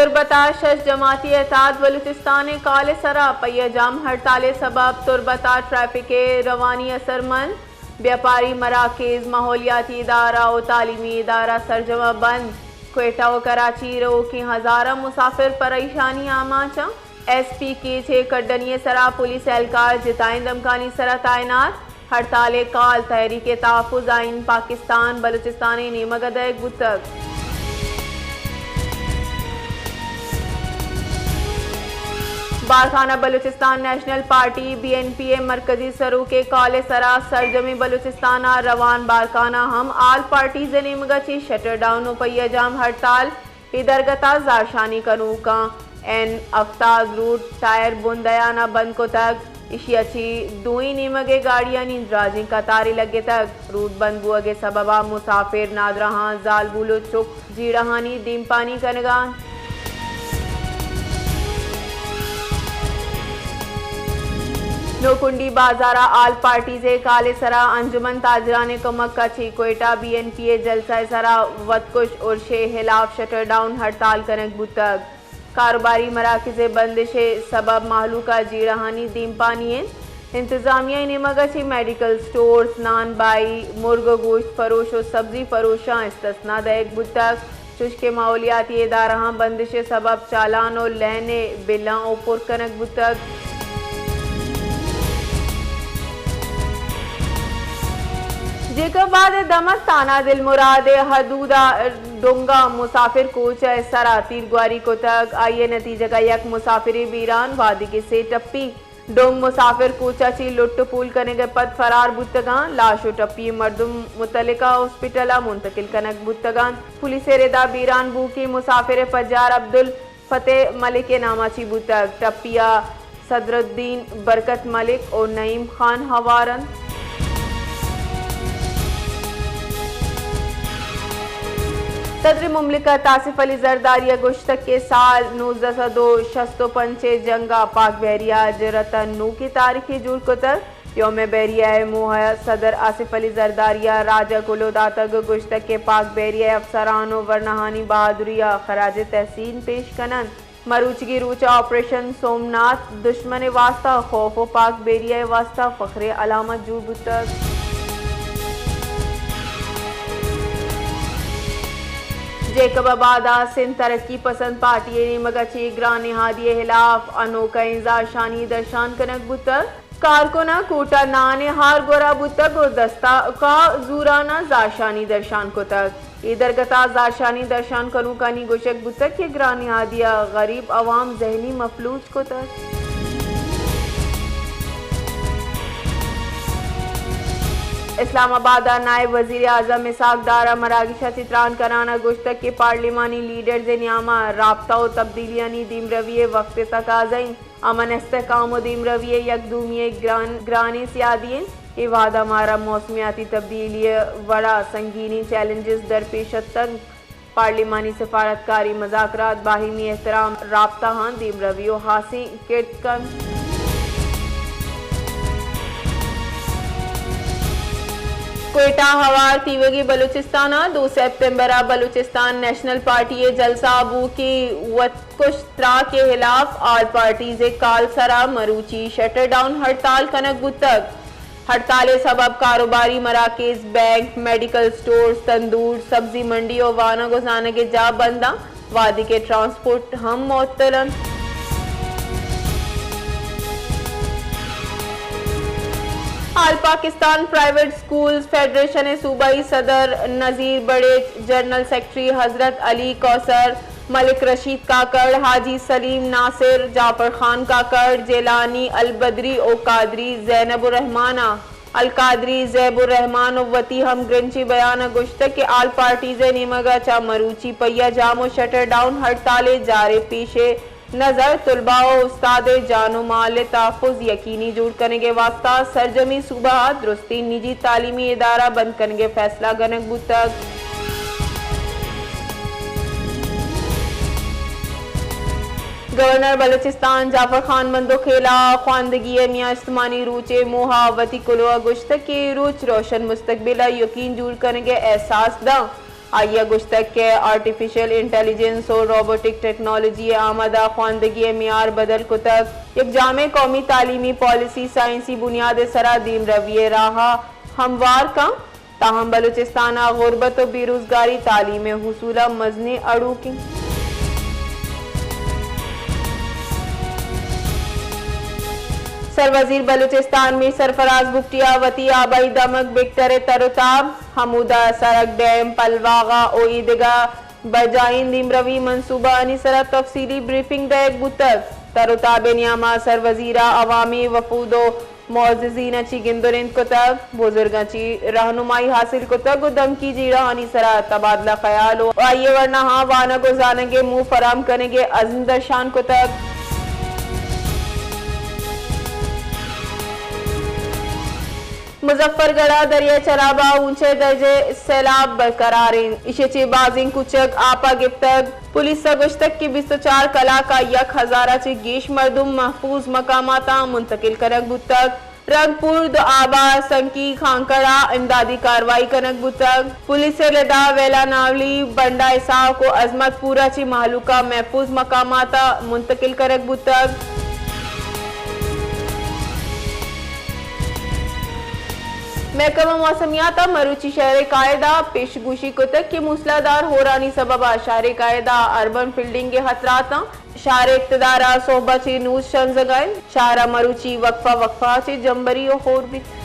تربت ءَ شش جماعتی اتحاد بلوچستان ءِ کال ءِ سرا پہیہ جام ہڑتال ءِ سبب تربت ءَ ٹریفک ءِ روانی اثرمند، بیاپاری مراکز، ماحولیاتی ادارہ و تعلیمی ادارہ سرجم ءَ بند، کوئٹہ و کراچی روکیں ہزاراں مسافر پریشانی آماچ اَنت۔ ایس پی کیچ ءِ کڈنی ءِ سرا پولیس اہلکار جتائیں دمکانی سرا تعینات۔ ہڑتال ءِ کال تحریک تحفظ آئین پاکستان بلوچستان ءِ نیمگ ءَ دئیگ بوتگ۔ بارکھان ءَ Balochistan national party, B N P, ءِ مرکزی سروک ءِ کال ءِ سرا سرجمیں بلوچستان ءَ روان بارکھان ءَ ہم آل پارٹیز ءِ نیمگ ءَ چہ شٹر ڈاؤن و پہیہ جام ہڑتال۔ اے درگت ءَ زہرشانی کنوکاں این ہفتاد روڈ ٹائر بندیان ءَ بند کتگ۔ ایشی ءَ چہ دوئیں نیمگ ءِ گاڑیانی دراجیں قطارے لگتگ۔ روڈ بند بوگ ءِ سبب ءَ مسافر، نادراہاں، زالبول و چک جیڑہانی دیمپانی کنگ ءَ اَنت۔ نوکنڈی بازار ءَ آل پارٹیز ءِ کال ءِ سرا انجمن تاجران ءِ کمک ءَ چہ کوئٹہ بی این پی ءِ جلسہ ءِ سرا وتکش ارش ءِ ہلاف شٹر ڈاؤن ہڑتال کنگ بوتگ۔ کاروباری مراکز ءِ بندش ءِ سبب مہلوک ءَ جیڑہانی دیمپانی اِنت۔ انتظامیہ ءِ نیمگ ءَ چہ میڈیکل سٹورز، نان بائی، مرگ ءُ گوشت فروش ءُ سبزی فروشاں استثنا دئیگ بوتگ، چوشکہ ماحولیاتی ادارہاں بندش ءِ سبب چالان ءُ لین ءِ بلاں اوپر کنگ بوتگ۔ جیکب آباد ءِ دمگ تھانہ دلمراد ءِ حدود ءَ ڈونگ ءَ مسافر کوچ ءِ سرا تیرگواری کتگ۔ آئی ءِ نتیجگ ءَ یک مسافرے بیران، وھدیکہ سے ٹپی۔ ڈونگ مسافر کوچ ءَ چہ لٹ ءُ پول کنگ ءَ پد فرار بوتگ اَنت۔ لاش ءُ ٹپی مردم متعلقہ ہاسپٹل ءَ منتقل کنگ بوتگ اَنت۔ پولیس ءِ رد ءَ بیران بوھوکیں مسافر ءِ پجار عبدالفتح ملک ءِ نام ءَ چہ بوتگ۔ ٹپی ءَ صدرالدین، برکت ملک ءُ نعیم خان ہوار اَنت۔ صدر مملکت آصف علی زرداری ءَ گوشتگ کہ سال نوزدہ سد ءُ شست ءُ پنچ ءِ جنگ ءَ پاک بحریہ ءَ جرات ءِ نوکیں تاریخے جوڑ کتگ۔ یوم بحریہ ءِ موہ ءَ صدر آصف علی زرداری ءَ راج ءَ کلوہ داتگ ءُ گوشتگ کہ پاک بحریہ ءِ افسران ءُ ورناہانی بہادری ءَ خراج تحسین پیش کن اَنت۔ مروچیگیں روچ ءَ آپریشن سومناتھ دشمن ءِ واستہ خوف ءُ پاک بحریہ ءِ واستہ فخر ءِ علامت جوڑ بوتگ۔ جیکب آباد ءَ سندھ ترقی پسند پارٹی ءِ نیمگ ءَ چہ گران نہادی ءِ ہلاف انوکھیں زہرشانی درشان کنگ بوتگ۔ کارکناں کوٹہ نان ءِ ہار گورا بوتگ ءُ دستک ءَ زوراناں زہرشانی درشان کتگ۔ اے درگت ءَ زہرشانی درشان کنوکانی گوشگ بوتگ کہ گران نہادی ءَ غریب عوام ذہنی مفلوج کتگ۔ اسلام آباد ءَ نائب وزیر اعظم اسحاق ڈار ءَ مراگش ءَ چہ تران کنان ءَ گوشتگ کہ پارلیمانی لیڈرز ءِ نیام ءَ رابطہ ءُ تبدیلیانی دیمروی ءِ وقت ءِ تقاضہ اِنت۔ امن، استحکام ءُ دیمروی ءِ یکدومی ءِ گران، گرانیں سیادی اِنت۔ اے وہد ءَ مارا موسمیاتی تبدیلی ءِ وڑ ءَ سنگینیں چیلنجز درپیش اتنت۔ پارلیمانی سفارتکاری، مذاکرات، باہمی احترام، رابطہ آں دیمروی ءُ ہاسیں کرد کنت۔ کوئٹہ ہوار تیوگیں بلوچستان ءَ دو سپتمبر ءَ بلوچستان نیشنل پارٹی ءِ جلسہ ءَ بوھوکیں وت کش تراک ءِ ہلاف آل پارٹیز ءِ کال سرا مروچی شٹر ڈاؤن ہڑتال کنگ بوتگ۔ ہڑتال ءِ سبب کاروباری مراکز، بینک، میڈیکل سٹورز، تندور، سبزی منڈی ءُ وانگ ءُ زانگ ءِ جاہ بند اَنت، وہدیکہ ٹرانسپورٹ ہم معطل اِنت۔ آل پاکستان پرائیویٹ سکولز فیڈریشن ءِ صوبائی صدر نذیر بڑیچ، جنرل سیکرٹری حضرت علی کوثر، ملک رشید کاکڑ، حاجی سلیم ناصر، جعفر خان کاکڑ، جیلانی البدری ءُ قادری زینب الرحمان ءَ، القادری زیب الرحمان ءَ وتی ہمگرنچیں بیان ءَ گوشتگ کہ آل پارٹیز ءِ نیمگ ءَ چہ مروچی پہیہ جام ءُ شٹر ڈاؤن ہڑتال ءِ جار ءِ پیش ءِ نظر طلباء ءُ استاد ءِ جان ءُ مال ءِ تحفظ یقینی جوڑ کنگ ءِ واستہ سرجمیں صوبہ ءَ درستیں نجی تعلیمی ادارہ بند کنگ ءِ فیصلہ گنگ بوتگ۔ گورنر بلوچستان جعفر خان بندوخیل ءَ خواندگی ءِ میان استمانی روچ ءِ موہ ءَ وتی کلوہ ءَ گوشتگ کہ اے روچ روشن مستقبل ءِ یقین جوڑ کنگ ءِ احساس دنت۔ آئی ء گوشتگ کہ آرٹیفیشل انٹیلیجنس و روبوٹک ٹیکنالوجی ء آمد ء خواندگی ء معیار بدل کتگ، یک جامع قومی تعلیمی پالیسی سائنسی بنیاد ء سرا دیمروی ء راہ ء ہموار کنت، تاہم بلوچستان ء غربت و بے روزگاری تعلیم ء حصول ء مزنیں اڑوک انت۔ سروزیر بلوچستان میر سرفراز بگٹی ء وتی آبائی دمگ بگٹر ء تر و تاب، ہمودا سڑک، ڈیم، پلواغہ و ایدگہ بجائیں دیمروی منصوبہ آنی سرا تفصیلی بریفنگ دئیگ بوتگ۔ تر و تاب ء نیاما سروزیر ء عوامی وفود و معززین ء چی گندرینت کتگ، بزرگاں چی رہنمائی حاصل کتگ و دمکی جیڑہ آنی سرا تبادلہ خیال و آئی ء ورناہاں وانگ و زانگ ء موہ فراہم کنگ ء عزم درشان کتگ۔ مظفر گڑھ ء دریائے چناب ء اونچے درجہ سیلاب برقرار انت۔ ایشی ء چہ بازیں کوچگ آپ ء گپتگ۔ پولیس ء گوشتگ کہ بیست و چار کلاک ء یک ہزار ء چہ گیش مردم محفوظ مقاماتاں منتقل کنگ بوتگ۔ رنگپور، دوآبہ، سنکی، خانکڑ ء امدادی کاروائی کنگ بوتگ۔ پولیس ء ردا ویلا ناولی، بنڈا اسحاق و عظمت پور ء چہ مہلوک ء محفوظ مقامات ء منتقل کنگ بوتگ۔ محکمہ موسمیات ء مروچی شہر ء قائد ء پیش گوشی کتگ کہ موسلادار ہورانی سبب ء شہر ء قائد ء اربن فلڈنگ ء خطرات انت۔ شہر ء اقتدار ء سہب ء چہ نوز شنزگ ء انت۔ شہر ء مروچی وقفہ وقفہ ء چہ جمبری و ہور بیت۔